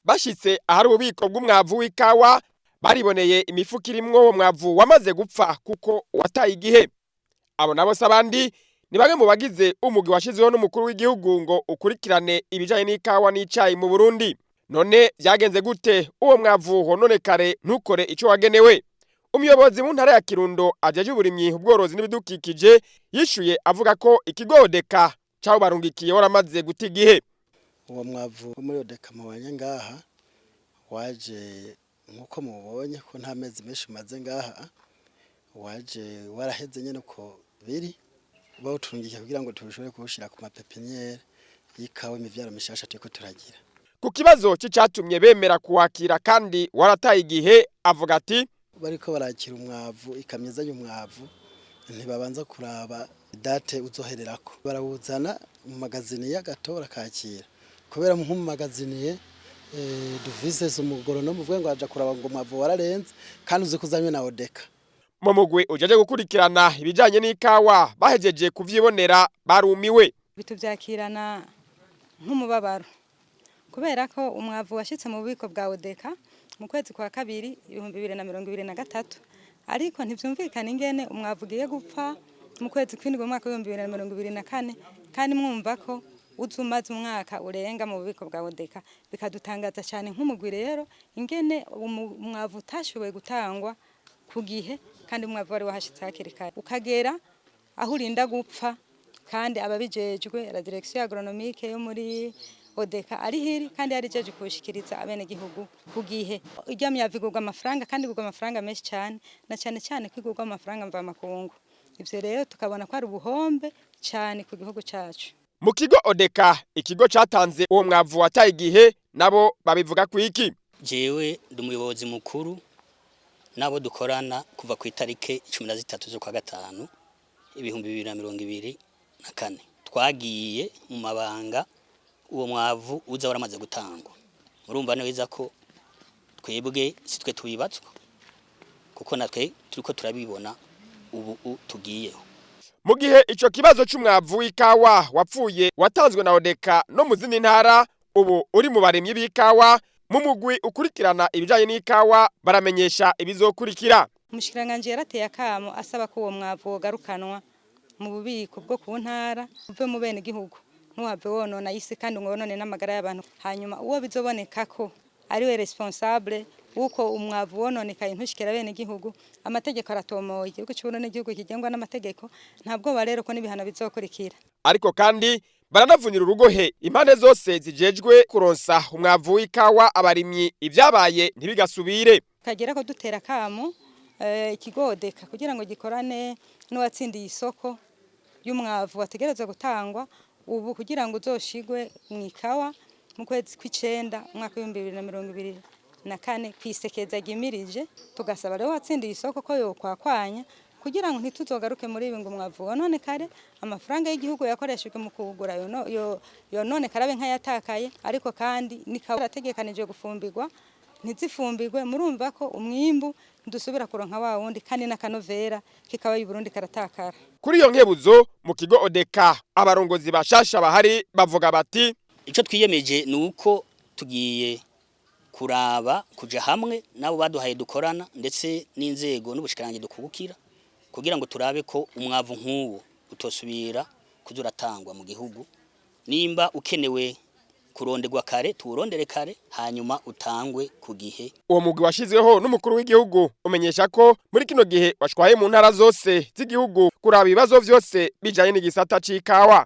Bashitse ahari ububiko bw'umwavu w'ikawa, bariboneye imifuko irimwo uwo mwavu wamaze gupfa kuko wataye igihe. Abo nabo se abandi, ni bamwe mu bagize umugwi washizweho n'umukuru w'igihugu ngo ukurikirane ibijanye n'ikawa n'icayi mu Burundi. None vyagenze gute uwo mwavu wononekare ntukore ico wagenewe? Umuyobozi mu ntara ya Kirundo ajeje uburimyi, ubworozi n'ibidukikije yishuye avuga ko ikigo ODECA cawubarungikiye waramaze guta igihe. Uwo mwavu wo muri ODECA mubonye ngaha waje nk'uko mubonye ko nta mezi menshi umaze ngaha, waje waraheze nyene uko biri, bawutungiye kugira ngo tushobore kuwushira ku ma pépinières y'ikawa, imivyaro mishasha turiko turagira. Ku kibazo c'icatumye bemera kuwakira kandi warataye igihe, avuga ati: Bariko barakira umwavu, ikamyo izanye umwavu ntibabanza kuraba date uzohererako, barawuzana mu magasinier agatora akakira, kubera nk'umu magasinier duvise umugoronome uvuge ngo aja kuraba ngo umwavu wararenze kandi uzi kuzanywe na ODECA. Mu mugwi ujeje gukurikirana ibijanye n'ikawa bahejeje kuvyibonera barumiwe. Bituvyakirana nk'umubabaro kubera ko umwavu washitse mu bubiko bwa ODECA mu kwezi kwa kabiri 2023, ariko ntivyumvikana ingene umwavu ugiye gupfa mu kwezi kw'indwi mu mwaka w'2024, kandi mwumva ko uza umaze umwaka urenga mu bubiko bwa ODECA. Bikadutangaza cyane nk'umugwi rero ingene umwavu utashoboye gutangwa ku gihe, kandi umwavu wari wahashitse hakiri kare, ukagera aho urinda gupfa, kandi ababijejwe, la direction agronomique yo muri ODECA ari hiri kandi yari ijeje kuwushikiriza abenegihugu ku gihe. Irya myavu igurwa amafaranga, kandi igurwa amafaranga menshi cyane, na cyane cyane ko igurwa amafaranga mvamakungu. Ivyo rero tukabona ko ari ubuhombe cyane ku gihugu cacu. Mu kigo ODECA, ikigo catanze uwo mwavu wataye igihe, nabo babivuga kwiki? Jewe ndi umuyobozi mukuru n'abo dukorana kuva ku itariki 13 z'ukwa gatanu 2024, twagiye mu mabanga uwo mwavu uza waramaze gutangwa. Murumva neza ko twebwe si twe tubibatswa, kuko natwe turiko turabibona ubu tugiyeho. Mu gihe ico kibazo c'umwavu w'ikawa wapfuye watanzwe na ODECA no mu zindi ntara ubu uri mu barimyi b'ikawa, mu mugwi ukurikirana ibijanye n'ikawa baramenyesha ibizokurikira. Umushikiranganji yarateye akamo asaba ko uwo mwavu wogarukanwa mu bubiko bwo ku ntara, uve mu bene gihugu, ntuhave wonona isi kandi ngo wonone n'amagara y'abantu. Hanyuma uwo bizoboneka ko ariwe responsable wuko umwavu wononekaye ntushikira bene gihugu, amategeko aratomoye. Igihugu c'Uburundi n'igihugu kigengwa n'amategeko, ntabwo rero ko n'ibihano bizokurikira. Ariko kandi baranavunira urugohe impande zose zijejwe kuronsa umwavu w'ikawa abarimyi, ibyabaye ntibigasubire. Kagera ko dutera kamo ikigo ODECA kugira ngo gikorane n'uwatsindiye isoko y'umwavu wategerezwa gutangwa ubu kugira ngo uzoshigwe mu ikawa mu kwezi kw'icenda umwaka w'2024 kwisekeza ryimirije. Tugasaba rero uwatsindiye isoko ko yokwakwanya kugira ngo ntituzogaruke muri ibi, ngo umwavu wononekare, amafaranga y'igihugu yakoreshejwe mu kuwugura yononekare abe nk'ayatakaye, ariko kandi n'ikawa irategekanijwe gufumbirwa ntizifumbirwe. Murumva ko umwimbu ntidusubira kuronka wa wundi, kandi n'akanovera kikaba y'u Burundi karatakara. Kuri iyo nkebuzo, mu kigo ODECA abarongozi bashasha bahari bavuga bati: Ico twiyemeje ni uko tugiye kuraba kuja hamwe nabo baduhaye dukorana, ndetse n'inzego n'ubushikiranganje dukubukira, kugira ngo turabe ko umwavu nk'uwo utosubira kuza uratangwa mu gihugu. Nimba ukenewe kuronderwa kare, tuwurondere kare, hanyuma utangwe ku gihe. Uwo mugwi washizweho n'umukuru w'igihugu umenyesha ko muri kino gihe washwaye mu ntara zose z'igihugu kuraba ibibazo vyose bijanye n'igisata c'ikawa.